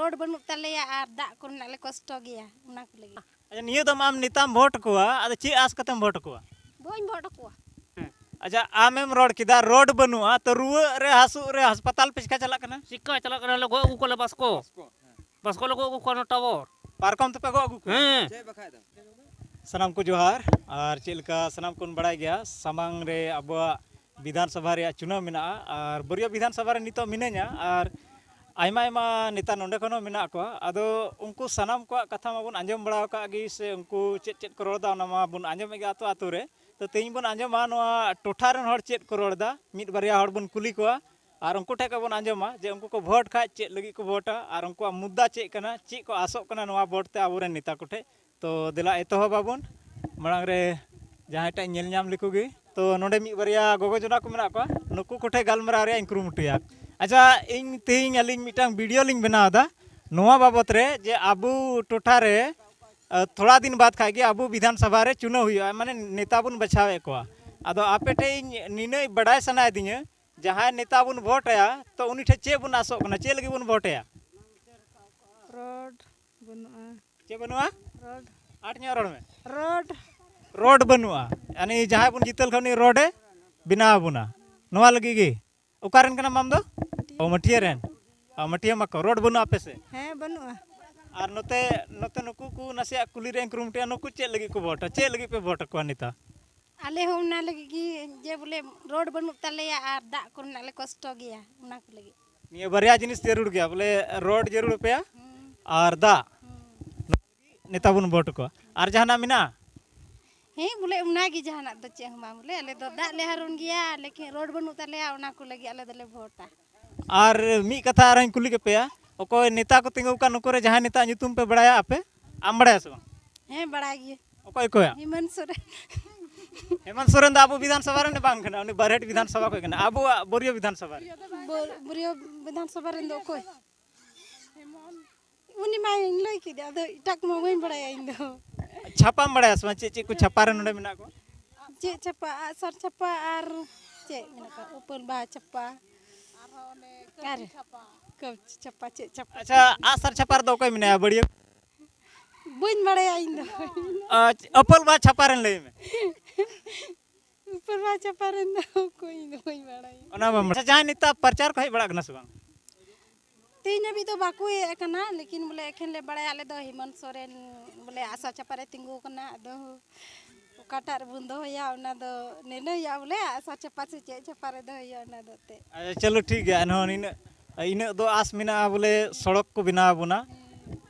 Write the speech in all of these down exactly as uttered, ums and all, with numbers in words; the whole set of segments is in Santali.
ᱨᱳᱰ ᱵᱟᱹᱱᱩᱜ ᱛᱟᱞᱮᱭᱟ ᱟᱨ ᱫᱟᱜ ᱠᱚᱨᱮᱱᱟᱜ ᱞᱮ ᱠᱚᱥᱴᱚ ᱜᱮᱭᱟ, ᱚᱱᱟ ᱠᱚ ᱞᱟᱹᱜᱤᱫ᱾ ᱟᱪᱪᱷᱟ, ᱱᱤᱭᱟᱹ ᱫᱚᱢ ᱟᱢ ᱱᱮᱛᱟᱢ ᱵᱷᱳᱴ ᱠᱚᱣᱟ, ᱟᱫᱚ ᱪᱮᱫ ᱟᱥ ᱠᱟᱛᱮᱢ ᱵᱷᱳᱴ ᱠᱚᱣᱟ? ᱵᱟᱹᱧ ᱵᱷᱳᱴ ᱟᱠᱚᱣᱟ᱾ ᱟᱪᱪᱷᱟ, ᱟᱢᱮᱢ ᱨᱚᱲ ᱠᱮᱫᱟ ᱨᱳᱰ ᱵᱟᱹᱱᱩᱜᱼᱟ, ᱛᱚ ᱨᱩᱣᱟᱹᱜ ᱨᱮ ᱦᱟᱹᱥᱩᱜ ᱨᱮ ᱦᱟᱥᱯᱟᱛᱟᱞ ᱯᱮ ᱪᱤᱠᱟ ᱪᱟᱞᱟᱜ ᱠᱟᱱᱟ? ᱪᱤᱠᱟ ᱪᱟᱞᱟᱜ ᱠᱟᱱᱟ? ᱞᱮ ᱜᱚᱜ ᱟᱹᱜᱩ ᱠᱚᱣᱟᱞᱮ ᱵᱟᱥᱠᱚ᱾ ᱵᱟᱥᱠᱚ ᱞᱮ ᱜᱚᱜ ᱟᱹᱜᱩ ᱠᱚᱣᱟ ᱱᱚᱣᱟ ᱴᱟᱣᱟᱨ᱾ ᱯᱟᱨᱠᱚᱢ ᱛᱮᱯᱮ ᱜᱚᱜ ᱟᱹᱜᱩ ᱠᱚᱣᱟ? ᱦᱮᱸ᱾ ᱥᱟᱱᱟᱢ ᱠᱚ ᱡᱚᱦᱟᱨ᱾ ᱟᱨ ᱪᱮᱫ ᱞᱮᱠᱟ ᱥᱟᱱᱟᱢ ᱠᱚᱵᱚᱱ ᱵᱟᱲᱟᱭ ᱜᱮᱭᱟ, ᱥᱟᱢᱟᱝ ᱨᱮ ᱟᱵᱚᱣᱟᱜ ᱵᱤᱫᱷᱟᱱ ᱥᱚᱵᱷᱟ ᱨᱮᱭᱟᱜ ᱪᱩᱱᱟᱹᱣ ᱢᱮᱱᱟᱜᱼᱟ᱾ ᱟᱨ ᱵᱟᱹᱨᱭᱟᱹ ᱵᱤᱫᱷᱟᱱ ᱥᱚᱵᱷᱟ ᱨᱮ ᱱᱤᱛᱚᱜ ᱢᱤᱱᱟᱹᱧᱟ, ᱟᱨ ᱟᱭᱢᱟ ᱟᱭᱢᱟ ᱱᱮᱛᱟ ᱱᱚᱰᱮ ᱠᱷᱚᱱ ᱦᱚᱸ ᱢᱮᱱᱟᱜ ᱠᱚᱣᱟ᱾ ᱟᱫᱚ ᱩᱱᱠᱩ ᱥᱟᱱᱟᱢ ᱠᱚᱣᱟᱜ ᱠᱟᱛᱷᱟ ᱢᱟᱵᱚᱱ ᱟᱸᱡᱚᱢ ᱵᱟᱲᱟ ᱟᱠᱟᱫ ᱜᱮ, ᱥᱮ ᱩᱱᱠᱩ ᱪᱮᱫ ᱪᱮᱫ ᱠᱚ ᱨᱚᱲ ᱮᱫᱟ, ᱚᱱᱟ ᱢᱟᱵᱚᱱ ᱟᱸᱡᱚᱢᱮᱫ ᱜᱮ ᱟᱛᱳ ᱟᱛᱳ ᱨᱮ᱾ ᱛᱚ ᱛᱮᱦᱮᱧ ᱵᱚᱱ ᱟᱸᱡᱚᱢᱟ ᱱᱚᱣᱟ ᱴᱚᱴᱷᱟ ᱨᱮᱱ ᱦᱚᱲ ᱪᱮᱫ ᱠᱚ ᱨᱚᱲ ᱮᱫᱟ, ᱢᱤᱫ ᱵᱟᱨᱭᱟ ᱦᱚᱲ ᱵᱚᱱ ᱠᱩᱞᱤ ᱠᱚᱣᱟ᱾ ᱟᱨ ᱩᱱᱠᱩ ᱴᱷᱮᱱ ᱠᱷᱚᱱ ᱵᱚᱱ ᱟᱸᱡᱚᱢᱟ ᱡᱮ ᱩᱱᱠᱩ ᱠᱚ ᱵᱷᱳᱴ ᱠᱷᱟᱡ ᱪᱮᱫ ᱞᱟᱹᱜᱤᱫ ᱠᱚ ᱵᱷᱳᱴᱟ, ᱟᱨ ᱩᱱᱠᱩᱣᱟᱜ ᱢᱩᱫᱽᱫᱟ ᱪᱮᱫ ᱠᱟᱱᱟ, ᱪᱮᱫ ᱠᱚ ᱟᱥᱚᱜ ᱠᱟᱱᱟ ᱱᱚᱣᱟ ᱵᱷᱳᱴ ᱛᱮ ᱟᱵᱚᱨᱮᱱ ᱱᱮᱛᱟ ᱠᱚᱴᱷᱮᱱ᱾ ᱛᱚ ᱫᱮᱞᱟ ᱮᱛᱚᱦᱚᱵ ᱟᱵᱚᱱ᱾ ᱢᱟᱲᱟᱝ ᱨᱮ ᱡᱟᱦᱟᱸᱭ ᱴᱟᱜ ᱧᱮᱞ ᱧᱟᱢ ᱞᱮᱠᱚ ᱜᱮ᱾ ᱛᱚ ᱱᱚᱰᱮ ᱢᱤᱫ ᱵᱟᱨᱭᱟ ᱜᱚᱜᱚ ᱡᱚᱱᱟ ᱠᱚ ᱢᱮᱱᱟᱜ ᱠᱚᱣᱟ, ᱱᱩᱠᱩ ᱠᱚᱴᱷᱮᱱ ᱜᱟᱞᱢᱟᱨᱟᱣ ᱨᱮᱭᱟᱜ ᱤᱧ ᱠᱩᱨᱩᱢᱩᱴᱩᱭᱟ᱾ ᱟᱪᱪᱷᱟ, ᱤᱧ ᱛᱮᱦᱮᱧ ᱟᱹᱞᱤᱧ ᱢᱤᱫᱴᱟᱝ ᱵᱷᱤᱰᱤᱭᱳ ᱞᱤᱧ ᱵᱮᱱᱟᱣ ᱮᱫᱟ ᱱᱚᱣᱟ ᱵᱟᱵᱚᱛ ᱨᱮ, ᱡᱮ ᱟᱵᱚ ᱴᱚᱴᱷᱟ ᱨᱮ, ᱟ, ᱛᱷᱚᱲᱟ ᱫᱤᱱ ᱵᱟᱫ ᱠᱷᱟᱡ ᱜᱮ ᱟᱵᱚ ᱵᱤᱫᱷᱟᱱ ᱥᱚᱵᱷᱟ ᱨᱮ ᱪᱩᱱᱟᱹᱣ ᱦᱩᱭᱩᱜᱼᱟ, ᱢᱟᱱᱮ ᱱᱮᱛᱟ ᱵᱚᱱ ᱵᱟᱪᱷᱟᱣᱮᱫ ᱠᱚᱣᱟ᱾ ᱟᱫᱚ ᱟᱯᱮ ᱴᱷᱮᱱ ᱤᱧ ᱱᱤᱱᱟᱹᱜ ᱵᱟᱰᱟᱭ ᱥᱟᱱᱟᱭᱮᱫᱤᱧᱟ, ᱡᱟᱦᱟᱸᱭ ᱱᱮᱛᱟ ᱵᱚᱱ ᱵᱷᱳᱴ ᱟᱭᱟ, ᱛᱚ ᱩᱱᱤ ᱴᱷᱮᱱ ᱪᱮᱫ ᱵᱚᱱ ᱟᱥᱚᱜ ᱠᱟᱱᱟ, ᱪᱮᱫ ᱞᱟᱹᱜᱤᱫ ᱵᱚᱱ ᱵᱷᱳᱴ ᱟᱭᱟ? ᱨᱳᱰ ᱵᱟᱹᱱᱩᱜᱼᱟ᱾ ᱪᱮᱫ ᱵᱟᱹᱱᱩᱜᱼᱟ? ᱨᱳᱰ᱾ ᱟᱸᱴ ᱧᱚᱜ ᱨᱚᱲ ᱢᱮ᱾ ᱨᱳᱰ᱾ ᱨᱳᱰ ᱵᱟᱹᱱᱩᱜᱼᱟ᱾ ᱭᱟᱱᱤ ᱡᱟᱦᱟᱸᱭ ᱵᱚᱱ ᱡᱤᱛᱟᱹᱣ ᱞᱮᱠᱷᱟᱱ ᱩᱱᱤ ᱨᱳᱰᱮ ᱵᱮᱱᱟᱣ ᱟᱵᱚᱱᱟ᱾ ᱱᱚᱣᱟ ᱞᱟᱹᱜᱤᱫ ᱜᱮ᱾ ᱚᱠᱟ ᱨᱮᱱ ᱠᱟᱱᱟᱢ ᱟᱢ ᱫᱚ? ᱚ, ᱢᱟᱹᱴᱷᱤᱭᱟᱹ ᱨᱮᱱ᱾ ᱚ, ᱢᱟᱹᱴᱷᱤᱭᱟᱹ ᱢᱟᱠᱚ᱾ ᱨᱳᱰ ᱵᱟᱹᱱᱩᱜᱼᱟ ᱟᱯᱮ ᱥᱮᱫ? ᱦᱮᱸ, ᱵᱟᱹᱱᱩᱜᱼᱟ᱾ ᱟᱨ ᱱᱚᱛᱮ, ᱱᱚᱛᱮ ᱱᱩᱠᱩ ᱠᱚ ᱱᱟᱥᱮᱭᱟᱜ ᱠᱩᱞᱤ ᱨᱮᱭᱟᱜ ᱤᱧ ᱠᱩᱨᱩᱢᱩᱴᱩᱭᱟ, ᱱᱩᱠᱩ ᱪᱮᱫ ᱞᱟᱹᱜᱤᱫ ᱠᱚ ᱵᱷᱳᱴᱟ? ᱪᱮᱫ ᱞᱟᱹᱜᱤᱫ ᱯᱮ ᱵᱷᱳᱴ ᱟᱠᱚᱣᱟ ᱱᱮᱛᱟ? ᱟᱞᱮ ᱦᱚᱸ ᱚᱱᱟ ᱞᱟᱹᱜᱤᱫ ᱜᱮ, ᱡᱮ ᱵᱚᱞᱮ ᱨᱳᱰ ᱵᱟᱹᱱᱩᱜ ᱛᱟᱞᱮᱭᱟ ᱟᱨ ᱫᱟᱜ ᱠᱚᱨᱮᱱᱟᱜ ᱞᱮ ᱠᱚᱥᱴᱚ ᱜᱮᱭᱟ, ᱚᱱᱟ ᱠᱚ ᱞᱟᱹᱜᱤᱫ᱾ ᱱᱤᱭᱟᱹ ᱵᱟᱨᱭᱟ ᱡᱤᱱᱤᱥ ᱡᱟᱹᱨᱩᱲ ᱜᱮᱭᱟ, ᱵᱚᱞᱮ ᱨᱳᱰ ᱡᱟᱹᱨᱩᱲ ᱟᱯᱮᱭᱟ ᱦᱩᱸ᱾ ᱟᱨ ᱫᱟᱜ᱾ ᱦᱩᱸ᱾ ᱱᱮᱛᱟ ᱵᱚᱱ ᱵᱷᱳᱴ ᱟᱠᱚᱣᱟ᱾ ᱟᱨ ᱡᱟᱦᱟᱱᱟᱜ ᱢᱮᱱᱟᱜᱼᱟ? ᱦᱮᱸ, ᱵᱚᱞᱮ ᱚᱱᱟᱜᱮ, ᱡᱟᱦᱟᱱᱟᱜ ᱫᱚ ᱪᱮᱫ ᱦᱚᱸ ᱵᱟᱝ᱾ ᱵᱚᱞᱮ ᱟᱞᱮ ᱫᱚ ᱫᱟᱜ ᱞᱮ ᱦᱟᱨᱚᱱ ᱜᱮᱭᱟ, ᱞᱮᱠᱤᱱ ᱨᱳᱰ ᱵᱟᱹᱱᱩᱜ ᱛᱟᱞᱮᱭᱟ, ᱚᱱᱟ ᱠᱚ ᱞᱟᱹᱜᱤᱫ ᱟᱞᱮ ᱫᱚᱞᱮ ᱵᱷᱳᱴᱟ᱾ ᱟᱨ ᱢᱤᱫ ᱠᱟᱛᱷᱟ ᱟᱨᱦᱚᱸᱧ ᱠᱩᱞᱤ ᱠᱮᱯᱮᱭᱟ, ᱚᱠᱚᱭ ᱱᱮᱛᱟ ᱠᱚ ᱛᱤᱸᱜᱩ ᱟᱠᱟᱱ, ᱱᱩᱠᱩ ᱨᱮ ᱡᱟᱦᱟᱸᱭ ᱱᱮᱛᱟ ᱧᱩᱛᱩᱢ ᱯᱮ ᱵᱟᱲᱟᱭᱟ ᱟᱯᱮ? ᱟᱢ ᱵᱟᱲᱟᱭᱟ ᱥᱮ ᱵᱟᱝ? ᱦᱮᱸ, ᱵᱟᱲᱟᱭ ᱜᱮ᱾ ᱚᱠᱚᱭ, ᱚᱠᱚᱭᱟᱜ? ᱦᱮᱢᱚᱱᱛ ᱥᱚᱨᱮᱱ᱾ ᱦᱮᱢᱚᱱᱛ ᱥᱚᱨᱮᱱ ᱫᱚ ᱟᱵᱚ ᱵᱤᱫᱷᱟᱱ ᱥᱚᱵᱷᱟ ᱨᱮᱱ ᱵᱟᱝ ᱠᱟᱱᱟ, ᱩᱱᱤ ᱵᱟᱨᱦᱮᱴ ᱵᱤᱫᱷᱟᱱ ᱥᱚᱵᱷᱟ ᱠᱷᱚᱱ ᱠᱟᱱᱟ, ᱟᱵᱚᱣᱟᱜ ᱵᱟᱹᱨᱭᱟᱹ ᱵᱤᱫᱷᱟᱱ ᱥᱚᱵᱷᱟ ᱨᱮ᱾ ᱵᱚ-, ᱵᱟᱹᱨᱭᱟᱹ ᱵᱤᱫᱷᱟᱱ ᱥᱚᱵᱷᱟ ᱨᱮᱱ ᱫᱚ ᱚᱠᱚᱭ? ᱩᱱᱤ ᱢᱟᱧ ᱞᱟᱹᱭ ᱠᱮᱫ, ᱟᱫᱚ ᱮᱴᱟᱜ ᱠᱚᱢᱟ ᱵᱟᱹᱧ ᱵᱟᱲᱟᱭᱟ ᱤᱧ ᱫᱚ᱾ ᱪᱷᱟᱯᱟᱢ ᱵᱟᱲᱟᱭᱟ ᱥᱮ ᱵᱟᱝ? ᱪᱮᱫ ᱪᱮᱫ ᱠᱚ ᱪᱷᱟᱯᱟ ᱨᱮ ᱱᱚᱰᱮ ᱢᱮᱱᱟᱜ ᱠᱚᱣᱟ? ᱪᱮᱫ ᱪᱷᱟᱯᱟ? ᱟᱜᱼᱥᱟᱨ ᱪᱷᱟᱯᱟ ᱟᱨ ᱪᱮᱫ ᱢᱮᱱᱟᱜ ᱠᱚᱣᱟ? ᱩᱯᱟᱹᱞ ᱵᱟᱦᱟ ᱪᱷᱟᱯᱟ᱾ ᱟᱨᱦᱚᱸ ᱚᱱᱮ ᱠᱟᱹᱨᱤ ᱟᱨ ᱪᱷᱟᱯᱟ᱾ ᱪᱮᱫ ᱪᱷᱟᱯᱟ, ᱪᱮᱫ ᱪᱷᱟᱯᱟ? ᱟᱪᱪᱷᱟ, ᱟᱜᱼᱥᱟᱨ ᱪᱷᱟᱯᱟ ᱨᱮᱫᱚ ᱚᱠᱚᱭ ᱢᱮᱱᱟᱭᱟ ᱵᱟᱹᱲᱭᱟᱹ? ᱵᱟᱹᱧ ᱵᱟᱲᱟᱭᱟ ᱤᱧ ᱫᱚ᱾ ᱟᱪᱪᱷᱟ, ᱟᱯᱚᱞ ᱵᱟ ᱪᱷᱟᱯᱟ ᱨᱮᱱ ᱞᱟᱹᱭ ᱢᱮ᱾ ᱩᱯᱚᱞ ᱵᱟ ᱪᱷᱟᱯᱟ ᱨᱮᱱ ᱫᱚ ᱚᱠᱚᱭ, ᱤᱧ ᱫᱚ ᱵᱟᱹᱧ ᱵᱟᱲᱟᱭᱟ᱾ ᱚᱱᱟ ᱵᱟᱢ ᱵᱟᱲᱟᱭᱟ᱾ ᱟᱪᱪᱷᱟ, ᱡᱟᱦᱟᱸᱭ ᱱᱮᱛᱟ ᱯᱨᱚᱪᱟᱨ ᱠᱚ ᱦᱮᱡ ᱵᱟᱲᱟᱜ ᱠᱟᱱᱟ ᱥᱮ ᱵᱟᱝ? ᱛᱮᱦᱮᱧ ᱦᱟᱹᱵᱤᱡ ᱫᱚ ᱵᱟᱠᱚ ᱦᱮᱡ ᱟᱠᱟᱱᱟ, ᱞᱮᱠᱤᱱ ᱵᱚᱞᱮ ᱮᱠᱷᱮᱱ ᱞᱮ ᱵᱟᱲᱟᱭᱟ ᱟᱞᱮ ᱫᱚ ᱦᱮᱢᱚᱱᱛ ᱥᱚᱨᱮᱱ ᱵᱚᱞᱮ ᱟᱥᱟ ᱪᱷᱟᱯᱟ ᱨᱮ ᱛᱤᱸᱜᱩ ᱟᱠᱟᱱᱟ᱾ ᱟᱫᱚ ᱚᱠᱟᱴᱟᱜ ᱨᱮᱵᱚᱱ ᱫᱚᱦᱚᱭᱟ, ᱚᱱᱟ ᱫᱚ ᱱᱤᱨᱱᱚᱭ ᱦᱩᱭᱩᱜᱼᱟ ᱵᱚᱞᱮ ᱟᱥᱟ ᱪᱷᱟᱯᱟ ᱥᱮ ᱪᱮᱫ ᱪᱷᱟᱯᱟ ᱨᱮ ᱫᱚᱦᱚᱭ ᱦᱩᱭᱩᱜᱼᱟ, ᱚᱱᱟ ᱫᱚ ᱮᱱᱛᱮᱫ᱾ ᱟᱪᱪᱷᱟ, ᱪᱚᱞᱚ ᱴᱷᱤᱠ ᱜᱮᱭᱟ, ᱮᱱᱦᱚᱸ ᱱᱤᱱᱟᱹᱜ, ᱤᱱᱟᱹᱜ ᱫᱚ ᱟᱥ ᱢᱮᱱᱟᱜᱼᱟ ᱵᱚᱞᱮ ᱥᱚᱲᱚᱠ ᱠᱚ ᱵᱮᱱᱟᱣ ᱟᱵᱚᱱᱟ᱾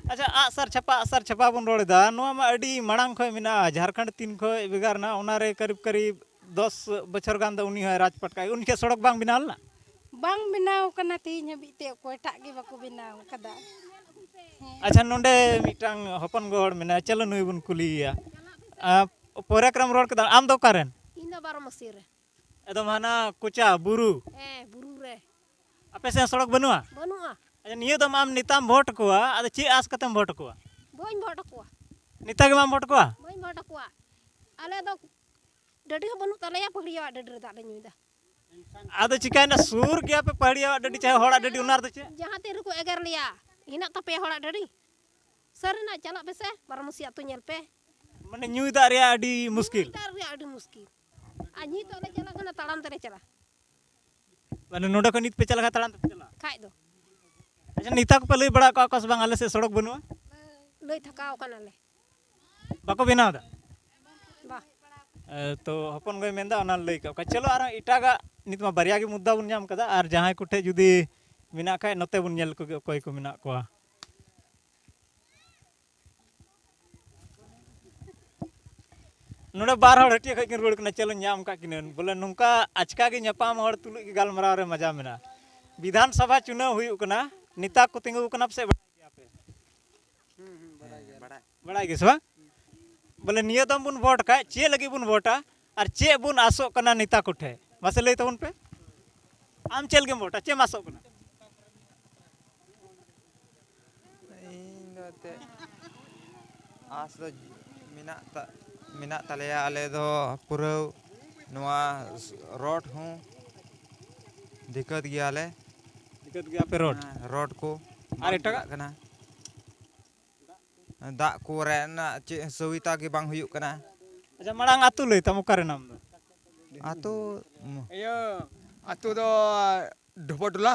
ᱟᱪᱪᱷᱟ, ᱟᱜᱼᱥᱟᱨ ᱪᱷᱟᱯᱟ, ᱟᱜᱼᱥᱟᱨ ᱪᱷᱟᱯᱟ ᱵᱚᱱ ᱨᱚᱲ ᱮᱫᱟ, ᱱᱚᱣᱟ ᱢᱟ ᱟᱹᱰᱤ ᱢᱟᱲᱟᱝ ᱠᱷᱚᱱ ᱢᱮᱱᱟᱜᱼᱟ, ᱡᱷᱟᱲᱠᱷᱚᱸᱰ ᱛᱤᱱ ᱠᱷᱚᱱ ᱵᱷᱮᱜᱟᱨ ᱮᱱᱟ, ᱚᱱᱟᱨᱮ ᱠᱟᱨᱤᱵ ᱠᱟᱨᱤᱵ ᱫᱚᱥ ᱵᱚᱪᱷᱚᱨ ᱜᱟᱱ ᱫᱚ ᱩᱱᱤ ᱦᱚᱸᱭ ᱨᱟᱡᱽ ᱯᱟᱴ ᱠᱟᱜ, ᱩᱱ ᱡᱚᱠᱷᱮᱡ ᱥᱚᱲᱚᱠ ᱵᱟᱝ ᱵᱮᱱᱟᱣ ᱞᱮᱱᱟ? ᱵᱟᱝ ᱵᱮᱱᱟᱣ ᱠᱟᱱᱟ, ᱛᱮᱦᱮᱧ ᱦᱟᱹᱵᱤᱡ ᱛᱮ ᱚᱠᱚᱭᱴᱟᱜ ᱜᱮ ᱵᱟᱠᱚ ᱵᱮᱱᱟᱣ ᱠᱟᱫᱟ᱾ ᱦᱮᱸ᱾ ᱟᱪᱪᱷᱟ, ᱱᱚᱰᱮ ᱢᱤᱫᱴᱟᱝ ᱦᱚᱯᱚᱱ ᱜᱚ ᱦᱚᱲ ᱢᱮᱱᱟᱭᱟ, ᱪᱚᱞᱚ ᱱᱩᱭ ᱵᱚᱱ ᱠᱩᱞᱤᱭᱮᱭᱟ᱾ ᱟ, ᱯᱚᱨᱮ ᱠᱚᱨᱮᱢ ᱨᱚᱲ ᱠᱮᱫᱟ, ᱟᱢ ᱫᱚ ᱚᱠᱟᱨᱮᱱ? ᱤᱧ ᱫᱚ ᱵᱟᱨᱚ ᱢᱟᱹᱥᱤ ᱨᱮ᱾ ᱮᱠᱫᱚᱢ ᱦᱟᱱᱟ ᱠᱚᱪᱟ ᱵᱩᱨᱩ? ᱦᱮᱸ, ᱵᱩᱨᱩ ᱨᱮ᱾ ᱟᱯᱮ ᱥᱮᱫ ᱥᱚᱲᱚᱠ ᱵᱟᱹᱱᱩᱜᱼᱟ? ᱵᱟᱹᱱᱩᱜᱼᱟ᱾ ᱟᱪᱪᱷᱟ, ᱱᱤᱭᱟᱹ ᱫᱚᱢ ᱟᱢ ᱱᱮᱛᱟᱢ ᱵᱷᱳᱴ ᱠᱚᱣᱟ, ᱟᱫᱚ ᱪᱮᱫ ᱟᱥ ᱠᱟᱛᱮᱢ ᱵᱷᱳᱴ ᱠᱚᱣᱟ? ᱵᱟᱹᱧ ᱵᱷᱳᱴ ᱟᱠᱚᱣᱟ᱾ ᱱᱮᱛᱟ ᱜᱮ ᱵᱟᱢ ᱵᱷᱳᱴ ᱠᱚᱣᱟ? ᱵᱟᱹᱧ ᱵᱷᱳᱴ ᱟᱠᱚᱣᱟ᱾ ᱟᱞᱮ ᱫᱚ ᱰᱟᱹᱰᱤ ᱦᱚᱸ ᱵᱟᱹᱱᱩᱜ ᱛᱟᱞᱮᱭᱟ, ᱯᱟᱹᱦᱲᱤᱭᱟᱹᱣᱟᱜ ᱰᱟᱹᱰᱤ ᱨᱮ ᱫᱟᱜ ᱞᱮ ᱧᱩᱭᱮᱫᱟ᱾ ᱟᱫᱚ ᱪᱤᱠᱟᱹᱭᱮᱱᱟ, ᱥᱩᱨ ᱜᱮᱭᱟ ᱯᱮ ᱯᱟᱹᱦᱲᱤᱭᱟᱹᱣᱟᱜ ᱰᱟᱹᱰᱤ, ᱪᱟᱦᱮ ᱦᱚᱲᱟᱜ ᱰᱟᱹᱰᱤ, ᱚᱱᱟ ᱨᱮᱫᱚ ᱪᱮᱫ? ᱡᱟᱦᱟᱸ ᱛᱤᱱ ᱨᱮᱠᱚ ᱮᱜᱮᱨ ᱞᱮᱭᱟ, ᱦᱮᱱᱟᱜ ᱛᱟᱯᱮᱭᱟ ᱦᱚᱲᱟᱜ ᱰᱟᱹᱰᱤ? ᱥᱟᱹᱨᱤᱱᱟᱜ ᱪᱟᱞᱟᱜ ᱯᱮᱥᱮ, ᱵᱟᱨᱚ ᱢᱟᱹᱥᱤ ᱟᱹᱛᱩ ᱧᱮᱞ ᱯᱮ᱾ ᱢᱟᱱᱮ ᱧᱩᱭ ᱫᱟᱜ ᱨᱮᱭᱟᱜ ᱟᱹᱰᱤ ᱢᱩᱥᱠᱤᱞ᱾ ᱧᱩᱭ ᱫᱟᱜ ᱨᱮᱭᱟᱜ ᱟᱹᱰᱤ ᱢᱩᱥᱠᱤᱞ᱾ ᱟᱨ ᱱᱤᱛᱚᱜ ᱞᱮ ᱪᱟᱞᱟᱜ ᱠᱟᱱᱟ, ᱛᱟᱲᱟᱢ ᱛᱮᱞᱮ ᱪᱟᱞᱟᱜᱼᱟ᱾ ᱢᱟᱱᱮ ᱱᱚᱰᱮ ᱠᱷᱚᱱ ᱱᱤᱛ ᱯᱮ ᱪᱟᱞᱟᱜ ᱠᱷᱟᱱ ᱛᱟᱲᱟᱢ ᱛᱮᱯᱮ ᱪᱟᱞᱟᱜᱼᱟ? ᱠᱷᱟᱡ ᱫᱚ᱾ ᱟᱪᱪᱷᱟ, ᱱᱮᱛᱟ ᱠᱚᱯᱮ ᱞᱟᱹᱭ ᱵᱟᱲᱟ ᱟᱠᱟᱫ ᱠᱚᱣᱟ ᱥᱮ ᱵᱟᱝ, ᱟᱞᱮ ᱥᱮᱫ ᱥᱚᱲᱚᱠ ᱵᱟᱹᱱᱩᱜᱼᱟ? ᱞᱟᱹᱭ ᱛᱷᱟᱠᱟᱣ ᱠᱟᱱᱟᱞᱮ᱾ ᱵᱟᱠᱚ ᱵᱮᱱᱟᱣ ᱮᱫᱟ? ᱵᱟ᱾ ᱮ, ᱛᱚ ᱦᱚᱯᱚᱱ ᱜᱚᱭ ᱢᱮᱱᱫᱟ, ᱚᱱᱟ ᱞᱟᱹᱭ ᱠᱟᱜ ᱠᱚᱣᱟ᱾ ᱪᱚᱞᱚ ᱟᱨᱦᱚᱸ ᱮᱴᱟᱜᱟᱜ, ᱱᱤᱛ ᱢᱟ ᱵᱟᱨᱭᱟ ᱜᱮ ᱢᱩᱫᱽᱫᱟ ᱵᱚᱱ ᱧᱟᱢ ᱠᱟᱫᱟ, ᱟᱨ ᱡᱟᱦᱟᱸᱭ ᱠᱚᱴᱷᱮᱡ ᱡᱩᱫᱤ ᱢᱮᱱᱟᱜ ᱠᱷᱟᱡ ᱱᱚᱛᱮ ᱵᱚᱱ ᱧᱮᱞ ᱠᱚᱜᱮ ᱚᱠᱚᱭ ᱠᱚ ᱢᱮᱱᱟᱜ ᱠᱚᱣᱟ᱾ ᱱᱚᱰᱮ ᱵᱟᱨ ᱦᱚᱲ ᱦᱟᱹᱴᱤᱭᱟᱹ ᱠᱷᱚᱡ ᱠᱤᱱ ᱨᱩᱣᱟᱹᱲ ᱠᱟᱱᱟ, ᱪᱚᱞᱚ ᱧᱟᱢ ᱠᱟᱜ ᱠᱤᱱᱟᱹᱧ᱾ ᱵᱚᱞᱮ ᱱᱚᱝᱠᱟ ᱟᱪᱠᱟ ᱜᱮ ᱧᱟᱯᱟᱢ ᱦᱚᱲ ᱛᱩᱞᱩᱡ ᱜᱮ ᱜᱟᱞᱢᱟᱨᱟᱣ ᱨᱮ ᱢᱟᱡᱟ ᱢᱮᱱᱟᱜᱼᱟ᱾ ᱵᱤᱫᱷᱟᱱ ᱥᱚᱵᱷᱟ ᱪᱩᱱᱟᱹᱣ ᱦᱩᱭᱩᱜ ᱠᱟᱱᱟ, ᱱᱮᱛᱟ ᱠᱚ ᱛᱤᱸᱜᱩ ᱠᱟᱱᱟ, ᱯᱟᱥᱮᱡ ᱵᱟᱲᱟᱭ ᱜᱮᱭᱟ ᱯᱮ? ᱦᱩᱸ, ᱦᱩᱸ, ᱵᱟᱲᱟᱭ ᱜᱮᱭᱟ᱾ ᱵᱟᱲᱟᱭ ᱜᱮ ᱥᱮ ᱵᱟᱝ? ᱵᱚᱞᱮ ᱱᱤᱭᱟᱹ ᱫᱚᱢ ᱵᱚᱱ ᱵᱷᱳᱴ ᱠᱷᱟᱡ ᱪᱮᱫ ᱞᱟᱹᱜᱤᱫ ᱵᱚᱱ ᱵᱷᱳᱴᱟ ᱟᱨ ᱪᱮᱫ ᱵᱚᱱ ᱟᱥᱚᱜ ᱠᱟᱱᱟ ᱱᱮᱛᱟ ᱠᱚᱴᱷᱮᱡ? ᱢᱟᱥᱮ ᱞᱟᱹᱭ ᱛᱟᱵᱚᱱ ᱯᱮ, ᱟᱢ ᱪᱮᱫ ᱞᱟᱹᱜᱤᱫ ᱮᱢ ᱵᱷᱳᱴᱟ, ᱪᱮᱫ ᱮᱢ ᱟᱥᱚᱜ ᱠᱟᱱᱟ? ᱤᱧ ᱫᱚ ᱮᱱᱛᱮᱫ ᱟᱸᱥ ᱫᱚ ᱢᱮᱱᱟᱜ ᱛᱟ-, ᱢᱮᱱᱟᱜ ᱛᱟᱞᱮᱭᱟ᱾ ᱟᱞᱮ ᱫᱚ ᱯᱩᱨᱟᱹ ᱱᱚᱣᱟ ᱨᱳᱰ ᱦᱚᱸ ᱫᱤᱠᱠᱟᱹᱛ ᱜᱮᱭᱟᱞᱮ᱾ ᱪᱤᱠᱟᱹᱛ ᱜᱮᱭᱟ ᱯᱮ ᱨᱳᱰ? ᱦᱮᱸ, ᱨᱳᱰ ᱠᱚ ᱟᱨ ᱵᱟᱝ ᱮᱴᱟᱜᱟᱜ? ᱪᱟᱞᱟᱜ ᱠᱟᱱᱟ᱾ ᱫᱟᱜ ᱠᱚᱨᱮᱱᱟᱜ ᱪᱮᱫ ᱥᱩᱵᱤᱫᱷᱟ ᱜᱮ ᱵᱟᱝ ᱦᱩᱭᱩᱜ ᱠᱟᱱᱟ᱾ ᱟᱪᱪᱷᱟ, ᱢᱟᱲᱟᱝ ᱟᱹᱛᱩ ᱞᱟᱹᱭ ᱛᱟᱢ, ᱚᱠᱟ ᱨᱮᱱᱟᱢ ᱫᱚ? ᱟᱹᱛᱩ, ᱤᱭᱟᱹ, ᱟᱹᱛᱩ ᱫᱚ ᱰᱷᱚᱵᱚᱴᱚᱞᱟ,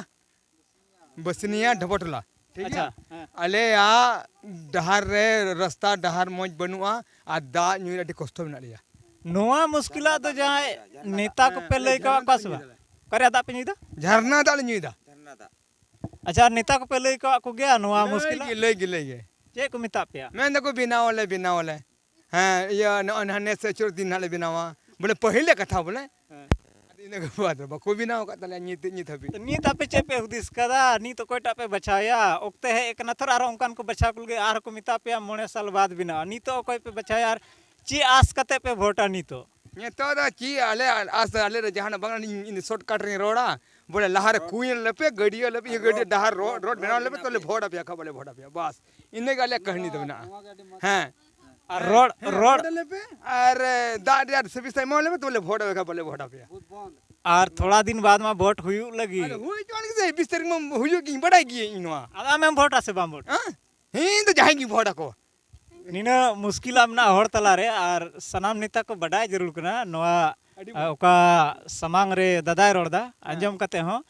ᱵᱟᱹᱥᱱᱤᱭᱟ ᱰᱷᱚᱵᱚᱴᱚᱞᱟ, ᱴᱷᱤᱠ ᱜᱮᱭᱟ? ᱟᱪᱪᱷᱟ, ᱦᱮᱸ᱾ ᱟᱞᱮᱭᱟᱜ ᱰᱟᱦᱟᱨ ᱨᱮ, ᱨᱟᱥᱛᱟ ᱰᱟᱦᱟᱨ ᱢᱚᱡᱽ ᱵᱟᱹᱱᱩᱜᱼᱟ ᱟᱨ ᱫᱟᱜ ᱧᱩ ᱨᱮ ᱟᱹᱰᱤ ᱠᱚᱥᱴᱚ ᱢᱮᱱᱟᱜ ᱞᱮᱭᱟ᱾ ᱱᱚᱣᱟ ᱢᱩᱥᱠᱤᱞᱟᱜ ᱫᱚ ᱡᱟᱦᱟᱸᱭ ᱱᱮᱛᱟ ᱠᱚᱯᱮ ᱦᱮᱸ, ᱞᱟᱹᱭ ᱠᱟᱣᱟᱫ ᱠᱚᱣᱟ ᱥᱮ ᱵᱟᱝ? ᱚᱠᱟᱨᱮ ᱫᱟᱜ ᱯᱮ ᱧᱩᱭᱫᱟ? ᱡᱷᱟᱨᱱᱟ ᱫᱟᱜ ᱞᱮ ᱧᱩᱭᱫᱟ᱾ ᱟᱪᱪᱷᱟ, ᱟᱨ ᱱᱮᱛᱟ ᱠᱚᱯᱮ ᱞᱟᱹᱭ ᱠᱟᱣᱟᱫ ᱠᱚᱜᱮᱭᱟ ᱱᱚᱣᱟ ᱞᱟᱹᱭ ᱢᱩᱥᱠᱤᱞᱟᱜ? ᱜᱮ, ᱞᱟᱹᱭ ᱜᱮ, ᱞᱟᱹᱭ ᱜᱮ᱾ ᱪᱮᱫ ᱠᱚ ᱢᱮᱛᱟᱜ ᱯᱮᱭᱟ? ᱢᱮᱱ ᱫᱟᱠᱚ, "ᱵᱮᱱᱟᱣ ᱟᱞᱮ, ᱵᱮᱱᱟᱣ ᱟᱞᱮ᱾ ᱦᱮᱸ, ᱤᱭᱟᱹ, ᱱᱚᱜᱼᱚᱭ ᱱᱟᱦᱟᱜ ᱱᱮᱥ ᱥᱮ ᱪᱟᱹᱨ ᱫᱤᱱ ᱱᱟᱦᱟᱜ ᱞᱮ ᱵᱮᱱᱟᱣᱟ᱾" ᱵᱚᱞᱮ, ᱯᱟᱹᱦᱤᱞ ᱠᱟᱛᱷᱟ ᱵᱚᱞᱮ᱾ ᱦᱮᱸ᱾ ᱟᱫᱚ ᱤᱱᱟᱹ ᱠᱚ ᱵᱟᱫᱽ ᱨᱮ ᱵᱟᱠᱚ ᱵᱮᱱᱟᱣ ᱟᱠᱟᱫ ᱛᱟᱞᱮᱭᱟ ᱱᱤᱛ, ᱱᱤᱛ ᱦᱟᱹᱵᱤᱡ᱾ ᱛᱚ, ᱱᱤᱛ ᱟᱯᱮ ᱪᱮᱫ ᱯᱮ ᱦᱩᱫᱤᱥ ᱠᱟᱫᱟ? ᱱᱤᱛ ᱚᱠᱚᱭᱴᱟᱜ ᱯᱮ ᱵᱟᱪᱷᱟᱣᱮᱭᱟ? ᱚᱠᱛᱮ ᱦᱮᱡ ᱟᱠᱟᱱᱟ ᱛᱷᱚᱨ, ᱟᱨᱦᱚᱸ ᱚᱱᱠᱟᱱ ᱠᱚ ᱵᱟᱪᱷᱟᱣ ᱠᱚ ᱞᱟᱹᱜᱤᱫ ᱟᱨᱦᱚᱸ ᱠᱚ ᱢᱮᱛᱟ ᱯᱮᱭᱟ ᱢᱚᱬᱮ ᱥᱟᱞ ᱵᱟᱫᱽ ᱵᱮᱱᱟᱣᱟ᱾ ᱱᱤᱛᱚᱜ ᱚᱠᱚᱭ ᱯᱮ ᱵᱟᱪᱷᱟᱣᱮᱭᱟ ᱟᱨ ᱪᱮᱫ ᱟᱸᱥ ᱠᱟᱛᱮ ᱯᱮ ᱵᱷᱳᱴᱟ ᱱᱤᱛᱚᱜ? ᱱᱤᱛᱚᱜ ᱫᱚ ᱪᱮᱫ ᱟᱞᱮ ᱟᱸᱥ, ᱟᱞᱮ ᱫᱚ ᱡᱟᱦᱟᱱᱟᱜ ᱵᱟᱝ, ᱤᱧ, ᱤᱧ ᱫᱚ shortcut ᱨᱤᱧ ᱨᱚᱲᱟ᱾ ᱵᱚᱞᱮ, ᱞᱟᱦᱟ ᱨᱮ ᱠᱩᱧ ᱞᱮᱯᱮ, ᱜᱟᱹᱰᱭᱟᱹ ᱞᱮᱯᱮ, ᱤᱭᱟᱹ, ᱜᱟᱹᱰᱭᱟᱹ, ᱰᱟᱦᱟᱨ, ᱨᱳᱰ, ᱨᱳᱰ ᱵᱮᱱᱟᱣ ᱞᱮᱯᱮ, ᱛᱚᱞᱮ ᱵᱷᱳᱴ ᱟᱯᱮᱭᱟ, ᱠᱷᱟᱡ ᱵᱚᱞᱮ ᱵᱷᱳᱴ ᱟᱯᱮᱭᱟ᱾ ᱵᱟᱥ, ᱤᱱᱟᱹ ᱜᱮ ᱟᱞᱮᱭᱟᱜ ᱠᱟᱹᱦᱱᱤ ᱫᱚ ᱢᱮᱱᱟᱜᱼᱟ᱾ ᱦᱮᱸ᱾ ᱟᱨ ᱨᱚᱲ, ᱦᱮᱸ, ᱨᱚᱲ ᱨᱚᱲ ᱟᱞᱮ ᱯᱮ᱾ ᱟᱨ, ᱮ, ᱫᱟᱜ ᱨᱮᱭᱟᱜ ᱥᱩᱵᱤᱫᱷᱟ ᱮᱢᱟ ᱞᱮ ᱯᱮ, ᱛᱚᱵᱮ ᱞᱮ ᱵᱷᱳᱴ ᱟᱯᱮ ᱠᱷᱟᱱ ᱵᱚᱞᱮ ᱵᱷᱳᱴ ᱟᱯᱮᱭᱟ᱾ ᱟᱨ ᱛᱷᱚᱲᱟ ᱫᱤᱱ ᱵᱟᱫ ᱢᱟ ᱵᱷᱳᱴ ᱦᱩᱭᱩᱜ ᱞᱟᱹᱜᱤᱫ᱾ ᱟᱫᱚ ᱦᱩᱭ ᱦᱚᱪᱚᱣᱟᱱ ᱜᱮᱥᱮ, ᱵᱤᱥ ᱛᱟᱹᱨᱤᱠᱷ ᱢᱟ ᱦᱩᱭᱩᱜ ᱜᱮ, ᱤᱧ ᱵᱟᱰᱟᱭ ᱜᱤᱭᱟᱹᱧ ᱤᱧ ᱱᱚᱣᱟ᱾ ᱟᱫᱚ ᱟᱢᱮᱢ ᱵᱷᱳᱴᱟ ᱥᱮ ᱵᱟᱢ ᱵᱷᱳᱴᱟ? ᱦᱮᱸ? ᱤᱧ ᱫᱚ ᱡᱟᱦᱟᱸᱭ ᱜᱤᱧ ᱵᱷᱳᱴ ᱟᱠᱚᱣᱟ᱾ ᱱᱤᱱᱟᱹᱜ ᱢᱩᱥᱠᱤᱞᱟ ᱢᱮᱱᱟᱜᱼᱟ ᱦᱚᱲ ᱛᱟᱞᱟᱨᱮ, ᱟᱨ ᱥᱟᱱᱟᱢ ᱱᱮᱛᱟ ᱠᱚ ᱵᱟᱰᱟᱭ ᱡᱟᱹᱨᱩᱲ ᱠᱟᱱᱟ ᱱᱚᱣᱟ, ᱟᱹᱰᱤ ᱢᱚᱡᱽ᱾ ᱟ, ᱚᱠᱟ ᱥᱟᱢᱟᱝ ᱨᱮ ᱫᱟᱫᱟᱭ ᱨᱚᱲ ᱮᱫᱟ, ᱦᱮᱸ᱾ ᱟᱸᱡᱚᱢ ᱠᱟᱛᱮ ᱦᱚᱸ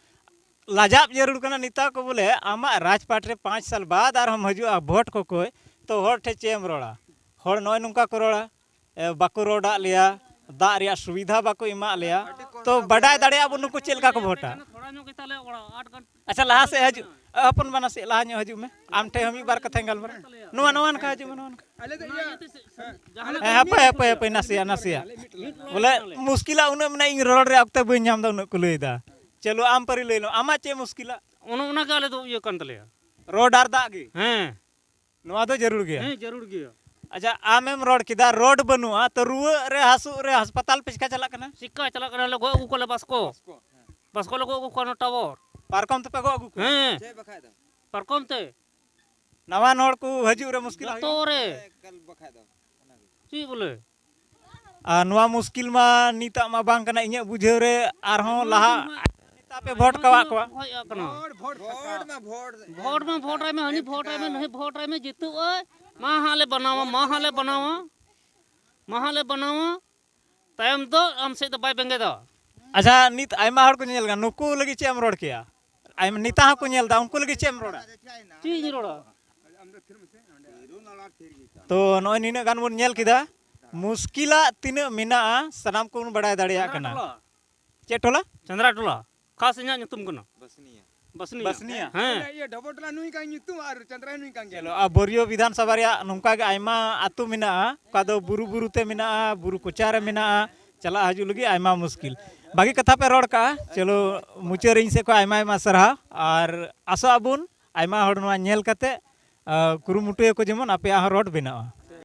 ᱞᱟᱡᱟᱜ ᱡᱟᱹᱨᱩᱲ ᱠᱟᱱᱟ ᱱᱮᱛᱟ ᱠᱚ᱾ ᱵᱚᱞᱮ, ᱟᱢᱟᱜ ᱨᱟᱡᱽᱯᱟᱴ ᱨᱮ ᱯᱟᱸᱪ ᱥᱟᱞ ᱵᱟᱫ ᱟᱨᱦᱚᱸ ᱦᱤᱡᱩᱜᱼᱟ ᱵᱷᱳᱴ ᱠᱚᱠᱚᱭ, ᱛᱚ ᱦᱚᱲ ᱴᱷᱮᱱ ᱪᱮᱫ ᱮᱢ ᱨᱚᱲᱟ? ᱦᱚᱲ ᱱᱚᱜᱼᱚᱭ ᱱᱚᱝᱠᱟ ᱠᱚ ᱨᱚᱲᱟ, ᱮ, ᱵᱟᱠᱚ ᱨᱚᱲ ᱟᱫ ᱞᱮᱭᱟ, ᱫᱟᱜ ᱨᱮᱭᱟᱜ ᱥᱩᱵᱤᱫᱷᱟ ᱵᱟᱠᱚ ᱮᱢᱟᱜ ᱞᱮᱭᱟ, ᱛᱚ ᱵᱟᱰᱟᱭ ᱫᱟᱲᱮᱭᱟᱜᱼᱟ ᱵᱚᱱ ᱱᱩᱠᱩ ᱪᱮᱫ ᱞᱮᱠᱟ ᱠᱚ ᱵᱷᱳᱴᱟ᱾ ᱛᱷᱚᱲᱟ ᱧᱚᱜ ᱜᱮᱛᱟᱞᱮ ᱚᱲᱟᱜ, ᱟᱴ ᱜᱷᱚᱱᱴᱟ᱾ ᱟᱪᱪᱷᱟ, ᱞᱟᱦᱟ ᱥᱮᱫ ᱦᱤᱡᱩᱜ, ᱦᱚᱯᱚᱱ ᱵᱟ, ᱱᱟᱥᱮ ᱞᱟᱦᱟ ᱧᱚᱜ ᱦᱤᱡᱩᱜ ᱢᱮ, ᱟᱢ ᱴᱷᱮᱱ ᱦᱚᱸ ᱢᱤᱫ ᱵᱟᱨ ᱠᱟᱛᱷᱟᱧ ᱜᱟᱞᱢᱟᱨᱟᱣᱟ᱾ ᱱᱚᱣᱟ, ᱱᱚᱣᱟ ᱱᱟᱠᱷᱟ ᱦᱤᱡᱩᱜ ᱢᱮ, ᱱᱚᱣᱟ ᱱᱟᱠᱷᱟ᱾ ᱟᱞᱮ ᱫᱚ ᱤᱭᱟᱹ, ᱦᱮᱸ, ᱦᱟᱯᱳᱭ, ᱦᱟᱯᱳᱭ, ᱦᱟᱯᱳᱭ, ᱱᱟᱥᱮᱭᱟᱜ, ᱱᱟᱥᱮᱭᱟᱜ᱾ ᱵᱚᱞᱮ, ᱢᱩᱥᱠᱤᱞᱟ ᱩᱱᱟᱹᱜ ᱢᱮᱱᱟᱜᱼᱟ, ᱤᱧ ᱨᱚᱲ ᱨᱮᱭᱟᱜ ᱚᱠᱛᱮ ᱵᱟᱹᱧ ᱧᱟᱢ ᱮᱫᱟ, ᱩᱱᱟᱹᱜ ᱠᱚ ᱞᱟᱹᱭ ᱮᱫᱟ᱾ ᱪᱚᱞᱚ, ᱟᱢ ᱯᱟᱹᱨᱤ ᱞᱟᱹᱭ ᱞᱮᱢ, ᱟᱢᱟᱜ ᱪᱮᱫ ᱢᱩᱥᱠᱤᱞᱟ? ᱚᱱᱮ ᱚᱱᱟ ᱜᱮ ᱟᱞᱮ ᱫᱚ ᱤᱭᱟᱹ ᱠᱟᱱ ᱛᱟᱞᱮᱭᱟ᱾ ᱨᱳᱰ ᱟᱨ ᱫᱟᱜ ᱜᱮ? ᱦᱮᱸ᱾ ᱱᱚᱣᱟ ᱫᱚ ᱡᱟᱹᱨᱩᱲ ᱜᱮᱭᱟ? ᱦᱮᱸ, ᱡᱟᱹᱨᱩᱲ ᱜᱮᱭᱟ᱾ ᱟᱪᱪᱷᱟ, ᱟᱢᱮᱢ ᱨᱚᱲ ᱠᱮᱫᱟ, ᱨᱳᱰ ᱵᱟᱹᱱᱩᱜᱼᱟ, ᱛᱚ ᱨᱩᱣᱟᱹᱜ ᱨᱮ, ᱦᱟᱹᱥᱩᱜ ᱨᱮ ᱦᱟᱥᱯᱟᱛᱟᱞ ᱯᱮ ᱪᱤᱠᱟ ᱪᱟᱞᱟᱜ ᱠᱟᱱᱟ? ᱪᱤᱠᱟ ᱪᱟᱞᱟᱜ ᱠᱟᱱᱟ? ᱞᱮ ᱜᱚᱜ ᱟᱹᱜᱩ ᱠᱚᱣᱟᱞᱮ ᱵᱟᱥ ᱠᱚ᱾ ᱵᱟᱥ ᱠᱚ ᱞᱮ ᱜᱚᱜ ᱟᱹᱜᱩ ᱠᱚᱣᱟ, ᱚᱱᱟ ᱴᱟᱣᱟᱨ᱾ ᱯᱟᱨᱠᱚᱢ ᱛᱮᱯᱮ ᱜᱚᱜ ᱟᱹᱜᱩ ᱠᱚᱣᱟ? ᱦᱮᱸ᱾ ᱪᱮᱫ ᱵᱟᱠᱷᱟᱡ ᱫᱚ? ᱯᱟᱨᱠᱚᱢ ᱛᱮ᱾ ᱱᱟᱣᱟᱱ ᱦᱚᱲ ᱠᱚ ᱦᱤᱡᱩᱜ ᱨᱮ ᱢᱩᱥᱠᱤᱞ ᱡᱚᱛᱚ ᱦᱩᱭᱩᱜᱼᱟ᱾ ᱨᱮ᱾ ᱮᱠᱟᱞ ᱵᱟᱠᱷᱟᱡ ᱫᱚ᱾ ᱚᱱᱟ ᱜᱮ᱾ ᱪᱮᱫ ᱵᱚᱞᱮ? ᱟᱨ ᱱᱚᱣᱟ ᱢᱩᱥᱠᱤᱞ ᱢᱟ ᱱᱤᱛᱟᱜ ᱢᱟ ᱵᱟᱝ ᱠᱟᱱᱟ, ᱤᱧᱟᱹᱜ ᱵᱩᱡᱷᱟᱹᱣ ᱨᱮ ᱟᱨᱦᱚᱸ ᱞᱟᱦᱟ ᱟᱯᱮ ᱵᱷᱳᱴ ᱠᱟᱣᱟᱜ ᱠᱚᱣᱟ? ᱦᱚᱭ ᱠᱟᱱᱟ᱾ ᱵᱷᱳᱴ ᱵᱷᱳᱴ ᱯᱷᱟᱸᱠᱟ᱾ ᱵᱷᱳᱴ ᱢᱟ ᱵᱷᱳᱴ ᱨᱮ, ᱵᱷᱳᱴ ᱢᱟ ᱵᱷᱳᱴ ᱨᱮ ᱢᱮ, ᱦᱟᱹᱱᱤ ᱵᱷᱳᱴ ᱨᱮ ᱢᱮ, ᱱᱩᱭ ᱵᱷᱳᱴ ᱨᱮ ᱢᱮ, ᱡᱤᱛᱩᱜ ᱟᱭ᱾ ᱢᱟ ᱦᱟᱸᱜ ᱞᱮ ᱵᱮᱱᱟᱣᱟ, ᱢᱟ ᱦᱟᱸᱜ ᱞᱮ ᱵᱮᱱᱟᱣᱟ, ᱢᱟ ᱦᱟᱸᱜ ᱞᱮ ᱵᱮᱱᱟᱣᱟ᱾ ᱛᱟᱭᱚᱢ ᱫᱚ ᱟᱢ ᱥᱮᱫ ᱫᱚ ᱵᱟᱭ ᱵᱮᱸᱜᱮᱫᱟ᱾ ᱟᱪᱪᱷᱟ, ᱱᱤᱛ ᱟᱭᱢᱟ ᱦᱚᱲ ᱠᱚ ᱧᱮᱞ ᱠᱟᱱᱟ, ᱱᱩᱠᱩ ᱞᱟᱹᱜᱤᱫ ᱪᱮᱫ ᱮᱢ ᱨᱚᱲ ᱠᱮᱭᱟ? ᱟᱭᱢᱟ ᱱᱮᱛᱟ ᱦᱚᱸᱠᱚ ᱧᱮᱞ ᱮᱫᱟ, ᱩᱱᱠᱩ ᱞᱟᱹᱜᱤᱫ ᱪᱮᱫ ᱮᱢ ᱨᱚᱲᱟ? ᱪᱮᱫ ᱤᱧ ᱨᱚᱲᱟ? ᱛᱚ ᱱᱚᱜᱼᱚᱭ ᱱᱤᱱᱟᱹᱜ ᱜᱟᱱ ᱵᱚᱱ ᱧᱮᱞ ᱠᱮᱫᱟ, ᱢᱩᱥᱠᱤᱞᱟᱜ ᱛᱤᱱᱟᱹᱜ ᱢᱮᱱᱟᱜᱼᱟ ᱥᱟᱱᱟᱢ ᱠᱚᱵᱚᱱ ᱵᱟᱲᱟᱭ ᱫᱟᱲᱮᱭᱟᱜ ᱠᱟᱱᱟ᱾ ᱪᱮᱫ ᱴᱚᱞᱟ? ᱪᱟᱸᱫᱽᱨᱟ ᱴᱚᱞᱟ, ᱠᱷᱟᱥ ᱤᱧᱟᱹᱜ ᱧᱩᱛᱩᱢ ᱠᱟᱱᱟ᱾ ᱵᱟᱥᱱᱤᱭᱟ᱾ ᱵᱟᱥᱱᱤᱭᱟ᱾ ᱦᱮᱸ᱾ ᱤᱭᱟᱹ ᱰᱷᱚᱵᱚᱴᱞᱟ ᱱᱩᱭ ᱠᱟᱱ ᱧᱩᱛᱩᱢ ᱟᱨ ᱪᱟᱸᱫᱽᱨᱟ ᱱᱩᱭ ᱠᱟᱱ ᱜᱮᱭᱟ᱾ ᱪᱚᱞᱚ, ᱟᱨ ᱵᱳᱨᱤᱭᱳ ᱵᱤᱫᱷᱟᱱ ᱥᱚᱵᱷᱟ ᱨᱮᱭᱟᱜ ᱱᱚᱝᱠᱟ ᱜᱮ ᱟᱭᱢᱟ ᱟᱹᱛᱩ ᱢᱮᱱᱟᱜᱼᱟ, ᱚᱠᱟ ᱫᱚ ᱵᱩᱨᱩ ᱵᱩᱨᱩ ᱛᱮ ᱢᱮᱱᱟᱜᱼᱟ, ᱵᱩᱨᱩ ᱠᱚᱪᱟ ᱨᱮ ᱢᱮᱱᱟᱜᱼᱟ, ᱪᱟᱞᱟᱜ ᱦᱤᱡᱩᱜ ᱞᱟᱹᱜᱤᱫ ᱟᱭᱢᱟ ᱢᱩᱥᱠᱤᱞ᱾ ᱵᱷᱟᱹᱜᱤ ᱠᱟᱛᱷᱟ ᱯᱮ ᱨᱚᱲ ᱠᱟᱜᱼᱟ᱾ ᱪᱚᱞᱚ, ᱢᱩᱪᱟᱹᱫ ᱨᱮ ᱤᱧ ᱥᱮᱫ ᱠᱷᱚᱱ ᱟᱭᱢᱟ ᱟᱭᱢᱟ ᱥᱟᱨᱦᱟᱣ, ᱟᱨ ᱟᱥᱚᱜ ᱟᱵᱚᱱ ᱟᱭᱢᱟ ᱦᱚᱲ ᱱᱚᱣᱟ ᱧᱮᱞ ᱠᱟᱛᱮ ᱟᱸ, ᱠᱩᱨᱩᱢᱩᱴᱩᱭᱟᱠᱚ ᱡᱮᱢᱚᱱ ᱟᱯᱮᱭᱟᱜ ᱦᱚᱸ ᱨᱳᱰ ᱵᱮᱱᱟᱜᱼᱟ᱾